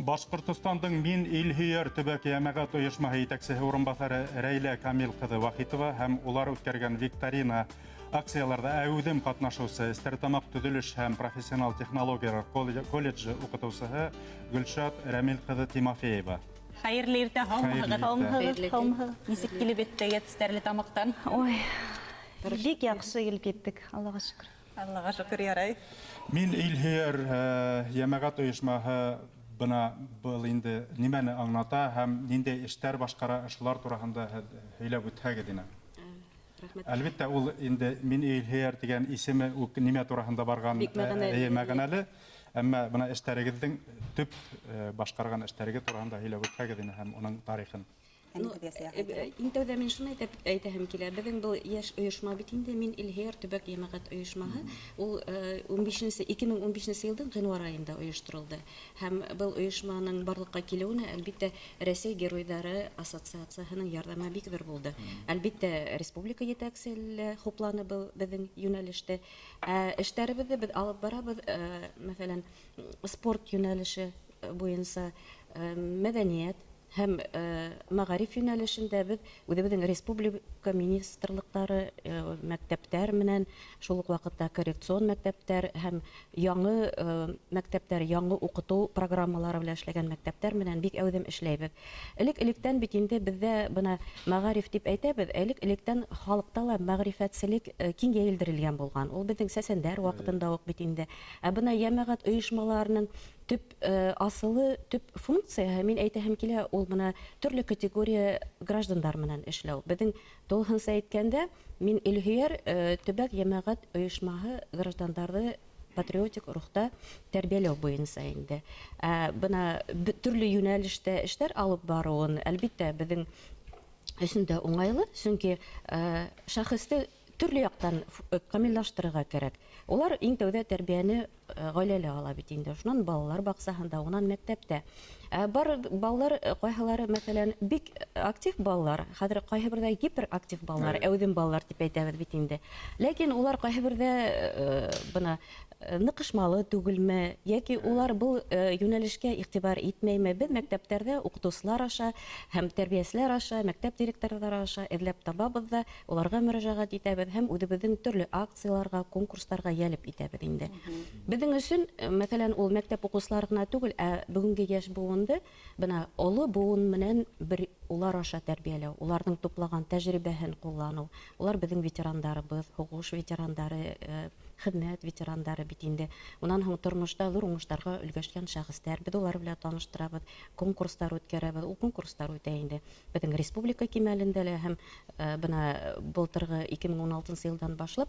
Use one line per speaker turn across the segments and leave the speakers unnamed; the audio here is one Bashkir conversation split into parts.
Башҡортостандың Мин илһөйәр төбәк йәмәғәт ойошмаһы етәксеһе урынбаҫары Рәйлә Камил ҡыҙы Вахитова һәм улар үткәргән викторина акцияларҙа әүҙем ҡатнашыусы Стәрлетамаҡ төҙөлөш һәм профессионал технологиялар колледжы уҡытыусыһы Гөлшат Рәмил ҡыҙы Тимофеева.
Хәйерле иртә, һаумыһығыҙ?
Һаумыһығыҙ, һаумыһығыҙ.
Нисек килеп еттегеҙ Стәрлетамаҡтан?
Ой, бик яҡшы килеп еттек, Аллаға шөкөр.
Аллаға шөкөр, ярай.
Мин илһөйәр йәмәғәт ойошмаһы бына был инде нимәне аңлата һәм ниндәй эштәр башҡара, шулар тураһында һеҙ һөйләп үтһәгеҙ ине.
Рәхмәт.
Әлбиттә, ул инде Мин илһөйәр тигән исеме үк нимә тураһында барған,
Бик мәғәнәле.
Мәғәнәле. Әммә бына эштәрегеҙҙең төп башҡарған эштәрегеҙ тураһында һөйләп үтһәгеҙ ине һәм уның тарихын.
Ну, иң тәүҙә мин шуны әйтәһем килә. Беҙҙең был йәш ойошма бит инде, Мин илһөйәр төбәк йәмәғәт ойошмаһы. Ул 2015 йылдың ғинуар айында ойошторолдо. Һәм был ойошманың барлыҡҡа килеүенә, әлбиттә, Рәсәй Геройҙары ассоциацияһының ярҙамы бик ҙур булды. Әлбиттә, республика етәксе лә хупланы был беҙҙең йүнәлеште. Ә эштәребеҙҙе беҙ алып барабыҙ, мәҫәлән, спорт йүнәлеше буйынса, мәҙәниәт һәм мәғариф йүнәлешендә беҙ үҙебеҙҙең республика министрлыҡтары, мәктәптәр менән, шул уҡ ваҡытта коррекцион мәктәптәр һәм яңы мәктәптәр, яңы уҡытыу программалары белән эшләгән мәктәптәр менән бик әүҙем эшләйбеҙ. Элек-электән бит инде беҙҙә бына мәғариф тип әйтәбеҙ, элек-электән халыҡта ла мәғрифәтселек киң йәйелдерелгән булған. Ул беҙҙең сәсәндәр ваҡытында уҡ бит инде. Ә бына йәмәғәт ойошмаларының төп асылы, төп функцияһы, мин әйтәһем килә, ул бына төрлө категория граждандар менән эшләү. Беҙҙең тулыһынса әйткәндә, Мин илһөйәр төбәк йәмәғәт ойошмаһы граждандарҙы патриотик рухта тәрбиәләү буйынса инде. Ә бына төрлө йүнәлештә эштәр алып барыуын, әлбиттә, беҙҙең өсөн дә уңайлы, сөнки шәхесте төрлө яҡтан камиллаштырырға кәрәк. Улар иң тәүҙә тәрбиәне ғаиләлә ала бит инде. Шунан балалар баҡсаһында, унан мәктәптә. Ә бар балалар ҡайһылары, мәҫәлән, бик актив балалар, хәҙер ҡайһы берҙә гиперактив балалар, әүҙем балалар тип әйтәбеҙ бит инде. Ләкин улар ҡайһы берҙә бына ныҡышмалы түгелме, йәки улар был йүнәлешкә иғтибар итмәйме? Беҙ мәктәптәрҙә уҡытыусылар аша һәм тәрбиәселәр аша, мәктәп директорҙары аша эҙләп табабыҙ ҙа, уларға мөрәжәғәт итәбеҙ һәм үҙебеҙҙең төрлө акцияларға, конкурстарға йәлеп итәбеҙ инде. Беҙҙең өсөн, мәҫәлән, ул мәктәп уҡыусылары ғына түгел, ә бөгөнгө йәш быуынды бына оло быуын менән бер улар аша тәрбиәләү, уларҙың туплаған тәжрибәһен ҡулланыу. Улар беҙҙең ветерандарыбыҙ, һуғыш ветерандары, хеҙмәт ветерандары бит инде. Унан һуң тормошта ҙур уңыштарға өлгәшкән шәхестәр. Беҙ улар белән таныштырабыҙ, конкурстар үткәрәбеҙ. Ул конкурстар үтә инде беҙҙең республика кимәлендә лә һәм бына былтырғы 2016 йылдан башлап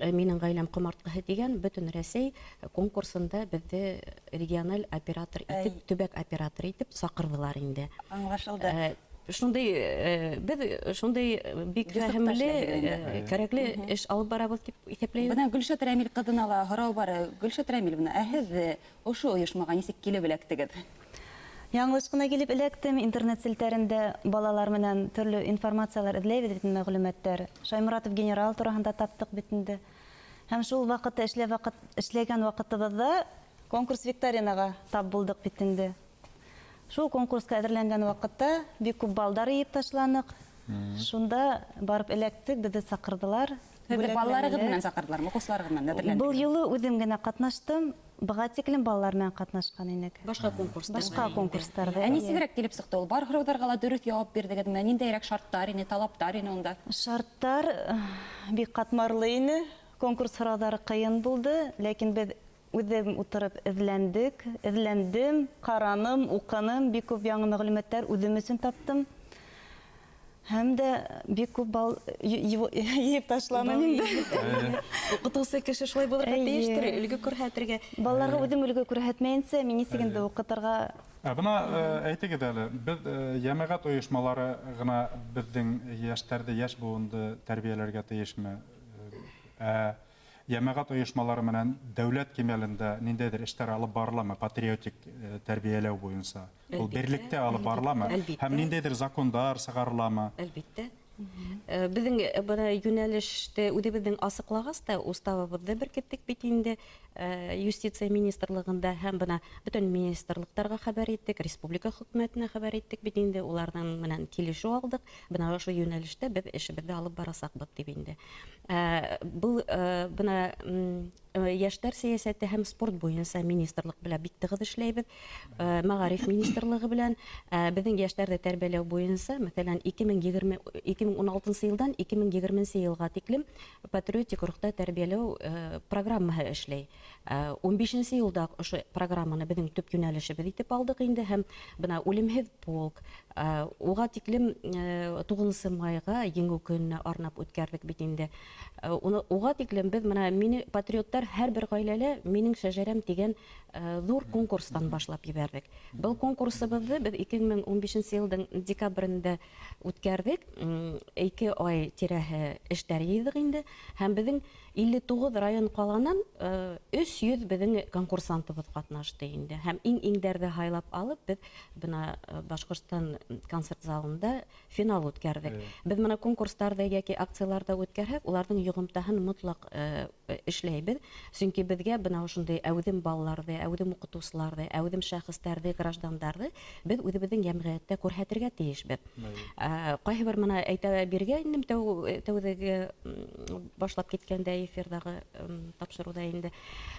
Минең ғаиләм ҡомартҡыһы тигән бөтөн Рәсәй конкурсында беҙҙе региональ оператор итеп, төбәк операторы итеп саҡырҙылар инде.
Аңлашылды.
Шундай беҙ шундай бик фәһемле, кәрәкле эш алып барабыҙ тип иҫәпләйбеҙ.
Бына Гөлшат Рәмил ҡыҙына ла һорау бар. Гөлшат Рәмиловна, ә һеҙ ошо ойошмаға нисек килеп эләктегеҙ?
Яңылыш ҡына килеп эләктем. Интернет селтәрендә балалар менән төрлө информациялар эҙләйбеҙ бит, мәғлүмәттәр. Шайморатов генерал тураһында таптыҡ бит инде. Һәм шул ваҡытта эшләгән ваҡытыбыҙҙа конкурс викторинаға тап булдыҡ бит инде. Шул конкурсҡа әҙерләнгән ваҡытта бик күп балдар йыйып ташланыҡ. Шунда барып эләктек, беҙҙе саҡырҙылар.
Һеҙҙе балаларығыҙ менән саҡырҙылармы, уҡыусыларығыҙ менән әҙерләндегеҙ?
Был юлы үҙем генә ҡатнаштым. Быға тиклем балалар менән ҡатнашҡан инек.
Башҡа конкурстарҙа.
Башҡа конкурстарҙа.
Ә нисегерәк килеп сыҡты ул? Бар һорауҙарға ла дөрөҫ яуап бирҙегеҙме? Ниндәйерәк шарттар ине, талаптар ине унда?
Шарттар бик ҡатмарлы ине. Конкурс һорауҙары ҡыйын булды, ләкин беҙ үҙем ултырып эҙләндек, эҙләндем, ҡараным, уҡыным, бик күп яңы мәғлүмәттәр үҙем өсөн таптым. Һәм дә бик күп бал йыйып ташланым инде.
Уҡытыусы кеше шулай булырға тейештер, өлгө күрһәтергә.
Балаларға үҙем өлгө күрһәтмәйенсә, мин нисек инде уҡытырға?
Ә бына әйтегеҙ әле, беҙ йәмәғәт ойошмалары ғына беҙҙең йәштәрҙе, йәш быуынды тәрбиәләргә тейешме? Ә йәмәғәт ойошмалары менән дәүләт кимәлендә ниндәйҙер эштәр алып барыламы патриотик тәрбиәләү буйынса? Ул берлектә алып барыламы?
Әлбиттә.
Һәм ниндәйҙер закондар сығарыламы?
Әлбиттә. Беҙҙең бына йүнәлеште үҙебеҙҙең асыҡлағас та уставыбыҙҙы беркеттек бит инде юстиция министрлығында һәм бына бөтөн министрлыҡтарға хәбәр иттек, республика хөкүмәтенә хәбәр иттек бит инде, уларҙың менән килешеү алдыҡ. Бына ошо йүнәлештә беҙ эшебеҙҙе алып барасаҡбыҙ тип инде. Был бына йәштәр сәйәсәте һәм спорт буйынса министрлыҡ белән бик тығыҙ эшләйбеҙ. Мәғариф министрлығы белән беҙҙең йәштәрҙе тәрбиәләү буйынса, мәҫәлән, 2016 йылдан 2020 йылға тиклем патриотик рухта тәрбиәләү программаһы эшләй. 15 йылда ошо программаны беҙҙең төп йүнәлешебеҙ итеп алдыҡ инде һәм бына үлемһеҙ полк уға тиклем 9 майға Еңеү көнөнә арнап үткәрҙек бит инде. Уға тиклем беҙ бына мине патриоттар һәр бер ғаиләлә минең шәжәрәм тигән ҙур конкурстан башлап ебәрҙек. Был конкурсыбыҙҙы беҙ 2015 йылдың декабрендә үткәрҙек. 2 ай тирәһе эштәр йыйҙыҡ инде һәм беҙҙең 59 район ҡаланан 300 беҙҙең конкурсантыбыҙ ҡатнашты инде. Һәм иң-иңдәрҙе һайлап алып беҙ бына Башҡортостан концерт залында финал үткәрҙек. Беҙ бына конкурстарҙы йәки акцияларҙы үткәрһәк, уларҙың йоғонтаһын мотлаҡ эшләйбеҙ. Сөнки беҙгә бына ошондай әүҙем балаларҙы, әүҙем уҡытыусыларҙы, әүҙем шәхестәрҙе, граждандарҙы беҙ үҙебеҙҙең йәмғиәттә күрһәтергә тейешбеҙ. Ҡайһы бер бына әйтә биргәйнем тәүҙеге башлап киткәндә эфирҙағы тапшырыуҙа инде.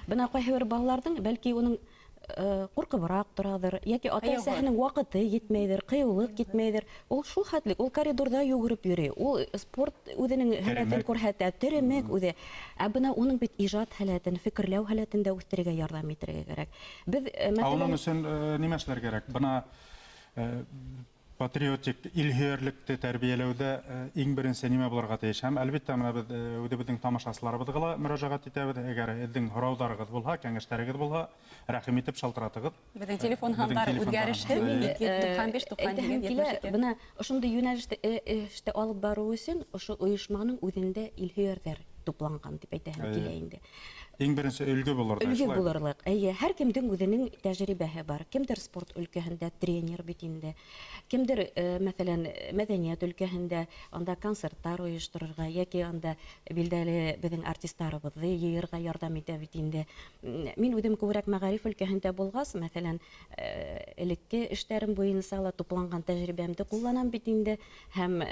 Бына ҡайһы бер балаларҙың бәлки уның ҡурҡыбыраҡ тораҙыр, йәки ата-әсәһенең ваҡыты етмәйҙер, ҡыйыулыҡ етмәйҙер. Ул шул хәтлек, ул коридорҙа йүгереп йөрөй, ул спорт үҙенең һәләтен күрһәтә, теремек үҙе. Ә бына уның бит ижад һәләтен, фекерләү һәләтен дә үҫтерергә ярҙам итергә кәрәк. Беҙ, мәҫәлән,
уның өсөн нимә эшләр кәрәк? Бына патриотик илһөйәрлекте тәрбиәләүҙә иң беренсе нимә булырға тейеш? Һәм әлбиттә бына беҙ үҙебеҙҙең тамашасыларыбыҙға ла мөрәжәғәт итәбеҙ. Әгәр һеҙҙең һорауҙарығыҙ булһа, кәңәштәрегеҙ булһа, рәхим итеп шалтыратығыҙ.
Беҙҙең телефон һандары үҙгәрешһеҙ. 295 98 72.
Бына ошондай йүнәлештә эште алып барыу өсөн ошо ойошманың үҙендә илһөйәрҙәр тупланған тип әйтәһем килә инде.
Иң беренсе өлгө булырлыҡ.
Өлгө булырлыҡ. Эйе, һәр кемдең үҙенең тәжрибәһе бар. Кемдер спорт өлкәһендә тренер бит инде. Кемдер, мәҫәлән, мәҙәниәт өлкәһендә анда концерттар ойошторорға йәки анда билдәле беҙҙең артистарыбыҙҙы йыйырға ярҙам итә бит инде. Мин үҙем күберәк мәғариф өлкәһендә булғас, мәҫәлән, элекке эштәрем буйынса ла тупланған тәжрибәмде ҡулланам бит инде. Һәм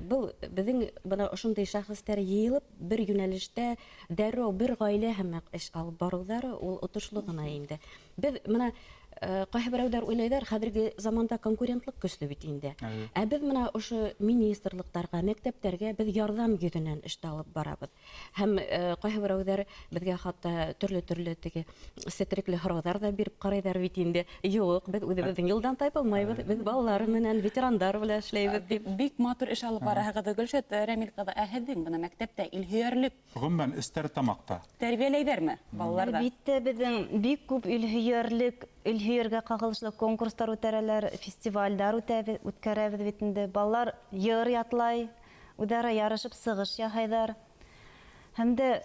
был беҙҙең бына ошондай шәхестәр йыйылып бер йүнәлештә дәррәү бер ғаилә һәм эш алып барыуҙары ул отошло ғына инде. Беҙ бына ҡайһы берәүҙәр уйлайҙар, хәҙерге заманда конкурентлыҡ көслө бит инде. Ә беҙ бына ошо министрлыҡтарға, мәктәптәргә беҙ ярҙам йөҙөнән эште алып барабыҙ. Һәм ҡайһы берәүҙәр беҙгә хатта төрлө-төрлө теге сетерекле һорауҙар ҙа биреп ҡарайҙар бит инде. Юҡ, беҙ үҙебеҙҙең юлдан тайпылмайбыҙ, беҙ балалар менән, ветерандар белән эшләйбеҙ тип.
Бик матур эш алып бараһығыҙ, Гөлшат Рәмил ҡыҙы. Ә һеҙҙең бына мәктәптә илһөйәрлек
ғөмүмән Эстәртамаҡта
тәрбиәләйҙәрме балаларҙа?
Әлбиттә, беҙҙең бик күп илһөйәрлек, илһөйәргә ҡағылышлы конкурстар үтәрәләр, фестивальдар үткәрәбеҙ бит инде. Балалар йыр ятлай, үҙара ярышып сығыш яһайҙар. Һәм дә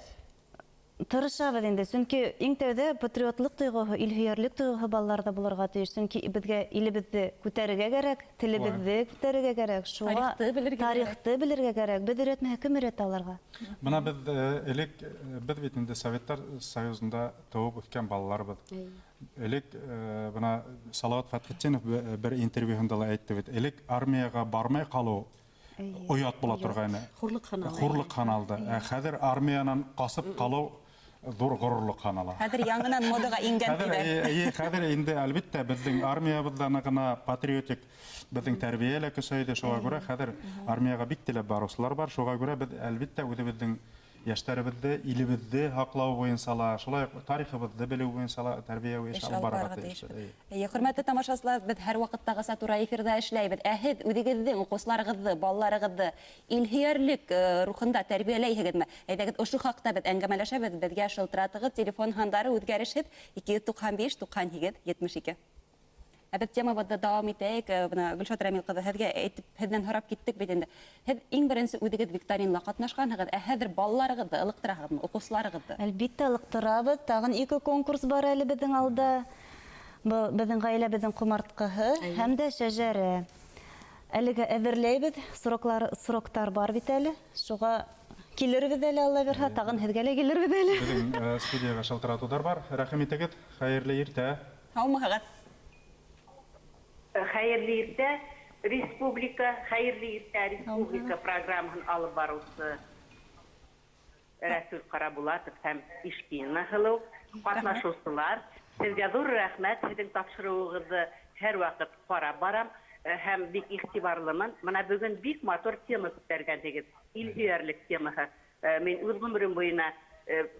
тырышабыҙ инде, сөнки иң тәүҙә патриотлыҡ тойғоһо, илһөйәрлек тойғоһо балаларҙа булырға тейеш. Сөнки беҙгә илебеҙҙе күтәрергә кәрәк, телебеҙҙе күтәрергә кәрәк, шуға
тарихты белергә
кәрәк. Беҙ өйрәтмәһә кем өйрәтә аларға?
Бына беҙ элек, беҙ бит инде Советтар Союзында тыуып үҫкән балаларбыҙ. Элек бына Салауат Фәтхетдинов бер интервьюһында ла әйтте бит, элек армияға бармай ҡалыу оят була торғайны.
Хурлыҡ һаналды.
Хурлыҡ һаналды. Хәҙер армиянан ҡасып ҡалыу ҙур ғорурлыҡ һанала.
Хәҙер яңынан модаға ингән тиҙәр.
Хәҙер инде әлбиттә беҙҙең армиябыҙҙа ғына патриотик беҙҙең тәрбиә лә көсәйҙе. Шуға күрә хәҙер армияға бик теләп барыусылар бар. Шуға күрә беҙ әлбиттә үҙебеҙҙең йәштәребеҙҙе, илебеҙҙе һаҡлау буйынса ла, шулай уҡ тарихыбыҙҙы белеү буйынса ла тәрбиәүи эш алып барырға тейешбеҙ.
Хөрмәтле тамашасылар, беҙ һәр ваҡыттағыса тура эфирҙа эшләйбеҙ. Ә һеҙ үҙегеҙҙең уҡыусыларығыҙҙы, балаларығыҙҙы илһөйәрлек рухында тәрбиәләйһегеҙме? Әйҙәгеҙ, ошо хаҡта беҙ әңгәмәләшәбеҙ. Беҙгә шылтыратығыҙ, телефон һандары үҙгәрешһеҙ: 295 98 72. Ә беҙ темабыҙҙы дауам итәйек. Бына Гөлшат Рәмил ҡыҙы, һеҙгә әйтеп, һеҙҙән һорап киттек бит инде. Һеҙ иң беренсе үҙегеҙ викторинала ҡатнашҡанһығыҙ, ә хәҙер балаларығыҙҙы ылыҡтыраһығыҙмы, уҡыусыларығыҙҙы?
Әлбиттә, ылыҡтырабыҙ. Тағын 2 конкурс бар әле беҙҙең алда. Был беҙҙең ғаиләбеҙҙең ҡомартҡыһы һәм дә шәжәрә. Әлегә әҙерләйбеҙ, сроклар, сроктар бар бит әле. Шуға килербеҙ әле, Алла бирһә, тағын һеҙгә лә килербеҙ әле.
Беҙҙең студияға шылтыратыуҙар бар. Рәхим итегеҙ, хәйерле иртә.
Һаумыһығыҙ.
Хәйерле иртә, республика, хәйерле иртә, республика программаһын алып барыусы Рәсүл Ҡарабулатов һәм Ишкинина һылыу ҡатнашыусылар. Һеҙгә ҙур рәхмәт, һеҙҙең тапшырыуығыҙҙы һәр ваҡыт ҡарап барам һәм бик иғтибарлымын. Бына бөгөн бик матур тема күтәргәнһегеҙ, илһөйәрлек темаһы. Мин үҙ ғүмерем буйына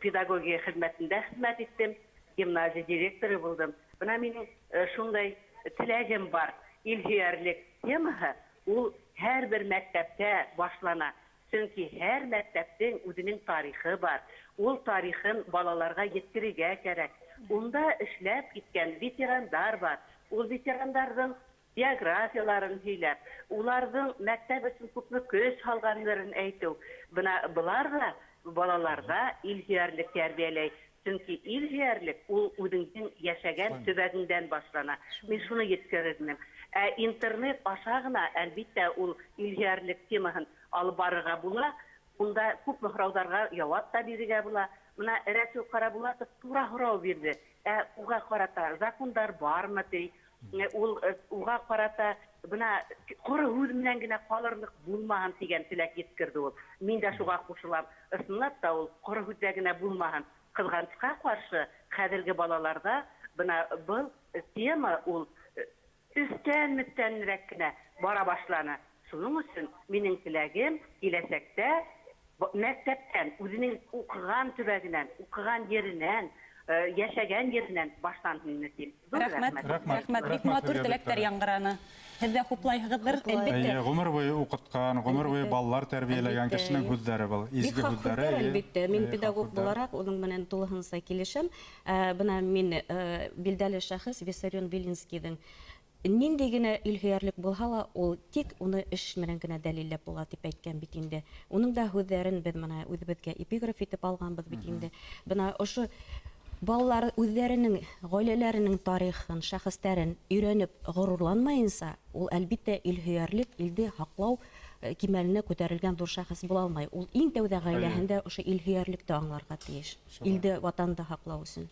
педагогия хеҙмәтендә хеҙмәт иттем, гимназия директоры булдым. Бына минең шундай теләгем бар. Илһөйәрлек темаһы ул һәр бер мәктәптә башлана. Сөнки һәр мәктәптең үҙенең тарихы бар. Ул тарихын балаларға еткерергә кәрәк. Унда эшләп киткән ветерандар бар. Ул ветерандарҙың биографияларын һөйләп, уларҙың мәктәп өсөн күпме көс һалғанларын әйтеү. Бына былар ҙа балаларҙа илһөйәрлек тәрбиәләй. Сөнки илһөйәрлек ул үҙеңдең йәшәгән төбәгеңдән башлана. Мин шуны еткерер инем. Ә интернет аша ғына, әлбиттә, ул илһөйәрлек темаһын алып барырға була. Унда күпме һорауҙарға яуап та бирергә була. Бына Рәсүл Ҡарабулатов тура һорау бирҙе. Ә уға ҡарата закондар бармы ти? Ул уға ҡарата бына ҡоро һүҙ менән генә ҡалырлыҡ булмаһын тигән теләк еткерҙе ул. Мин дә шуға ҡушылам. Ысынлап та ул ҡоро һүҙҙә генә булмаһын. Ҡыҙғанысҡа ҡаршы хәҙерге балаларҙа бына был тема ул өҫтән-мөҫтәнерәк кенә бара башланы. Шуның өсөн минең теләгем киләсәктә мәктәптән, үҙенең уҡыған төбәгенән, уҡыған еренән, йәшәгән еренән башланһын тим. Ҙур
Рәхмәт.
Рәхмәт.
Рәхмәт. Бик
Рәхмәт
матур
һеҙгә,
теләктәр
Виктория.
яңғыраны. Һеҙ ҙә хуплайһығыҙҙыр,
Хуплайым.
әлбиттә.
Эйе, ғүмер буйы уҡытҡан, ғүмер буйы
Әлбиттә.
балалар тәрбиәләгән
Әлбиттә,
кешенең
эйе.
һүҙҙәре был.
Бик
Изге
хаҡ
һүҙҙәре.
һүҙҙәр,
Эйе.
әлбиттә. Мин
Эйе, хаҡ
педагог
һүҙҙәр.
булараҡ уның менән тулыһынса килешәм. Бына мин билдәле шәхес Виссарион Белинскийҙың ниндәй генә илһөйәрлек булһа ла, ул тик уны эш менән генә дәлилләп була тип әйткән бит инде. Уның да һүҙҙәрен беҙ бына үҙебеҙгә эпиграф итеп алғанбыҙ бит инде. Бына ошо балалар үҙҙәренең ғаиләләренең тарихын, шәхестәрен өйрәнеп ғорурланмайынса, ул әлбиттә илһөйәрлек, илде һаҡлау кимәленә күтәрелгән ҙур шәхес була алмай. Ул иң тәүҙә ғаиләһендә ошо илһөйәрлекте аңларға тейеш. Илде, ватанды һаҡлау өсөн.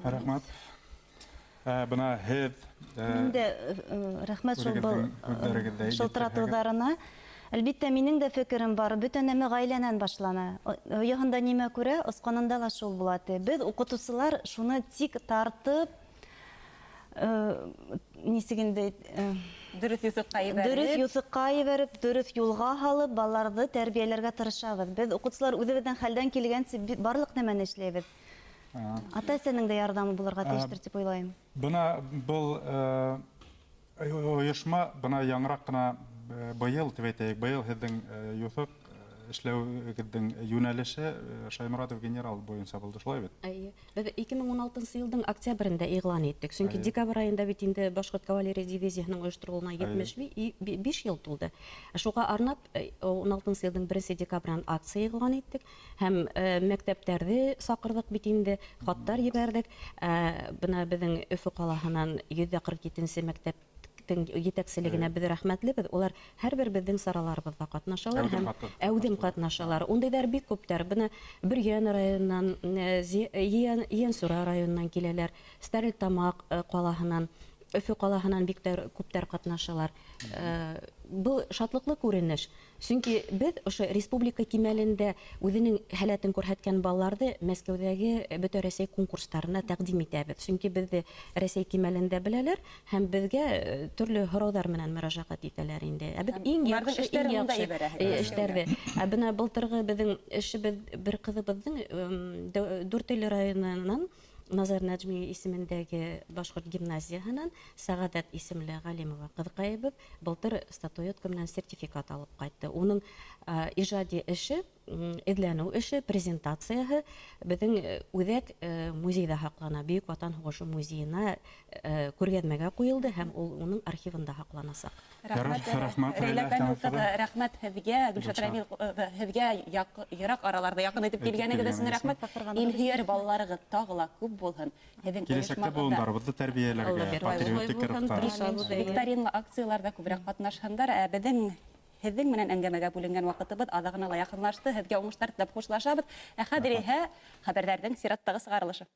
Рәхмәт. Бына һеҙ
Мин дә рәхмәт шул был
үҙегеҙҙең һүҙҙәрегеҙҙе әйтеп
шылтыратыуҙарына. Әлбиттә, минең дә фекерем бар. Бөтә нәмә ғаиләнән башлана. Ояһында нимә күрә, осҡанында ла шул була ти. Беҙ уҡытыусылар шуны тик тартып, нисек инде,
Дөрөҫ юҫыҡҡа ебәреп,
дөрөҫ юҫыҡҡа ебәреп, дөрөҫ юлға һалып, балаларҙы тәрбиәләргә тырышабыҙ. Беҙ уҡытыусылар үҙебеҙҙең хәлдән килгәнсә барлыҡ нәмәне эшләйбеҙ. Ата-әсәнең дә ярҙамы булырға тейештер тип уйлайым.
Бына был ойошма бына яңыраҡ ҡына быйыл тип әйтәйек, быйыл һеҙҙең юҫыҡ эшләүегеҙҙең йүнәлеше Шайморатов генерал буйынса булды, шулай бит?
Эйе. Беҙ 2016 йылдың октябрендә иғлан иттек. Сөнки декабрь айында бит инде Башҡорт кавалерия дивизияһының ойошторолоуына 75 йыл тулды. Шуға арнап 16 йылдың 1 декабрен акция иғлан иттек һәм мәктәптәрҙе саҡырҙыҡ бит инде, хаттар ебәрҙек. Бына беҙҙең Өфө ҡалаһынан 147 мәктәптең етәкселегенә беҙ рәхмәтлебеҙ. Улар һәр бер беҙҙең сараларыбыҙҙа ҡатнашалар
Әүҙем
һәм
ҡатнашалар.
әүҙем ҡатнашалар. Ундайҙар бик күптәр. Бына Бөрйән районынан, Ейәнсура районынан киләләр, Стәрлетамаҡ ҡалаһынан, Өфө ҡалаһынан бик күптәр ҡатнашалар. Был шатлыҡлы күренеш. Сөнки беҙ ошо республика кимәлендә үҙенең һәләтен күрһәткән балаларҙы Мәскәүҙәге Бөтә Рәсәй конкурстарына тәҡдим итәбеҙ. Сөнки беҙҙе Рәсәй кимәлендә беләләр һәм беҙгә төрлө һорауҙар менән мөрәжәғәт итәләр инде. Ә беҙ
Һәм
иң
уларҙың
яҡшы, иң
эштәрен унда
яҡшы,
ебәрәһегеҙ.
Эштәрҙе. Ә бына былтырғы беҙҙең эшебеҙ бер ҡыҙыбыҙҙың, Дүртөйлө районынан Назар Нәжми исемендәге башҡорт гимназияһынан Сәғәҙәт исемле Ғәлимова ҡыҙыҡайыбыҙ былтыр статуэтка менән сертификат алып ҡайтты. Уның ижади эше Эҙләнеү эше, презентацияһы беҙҙең үҙәк музейҙа һаҡлана, Бөйөк Ватан һуғышы музейына күргәҙмәгә ҡуйылды һәм ул уның архивында һаҡланасаҡ.
Рәхмәт,
Рәхмәт,
Рәйлә
Рәйлә
Камил
Камил
ҡыҙы, рәхмәт һеҙгә, Гөлшат Рәмил ҡыҙы, һеҙгә ерак араларҙа яҡын итеп килгәнегеҙ өсөн рәхмәт. Илһөйәр балаларығыҙ тағы ла күп булһын. Һеҙҙең
Киләсәктә
ойошмағыҙҙа
быуындарыбыҙҙы тәрбиәләргә, патриотик рухта.
Викторина акцияларҙа күберәк ҡатнашһындар. Ә беҙҙең һеҙҙең менән әңгәмәгә бүленгән ваҡытыбыҙ аҙағына ла яҡынлашты. Һеҙгә уңыштар теләп хушлашабыҙ. Ә хәҙер иһә хәбәрҙәрҙең сираттағы сығарылышы.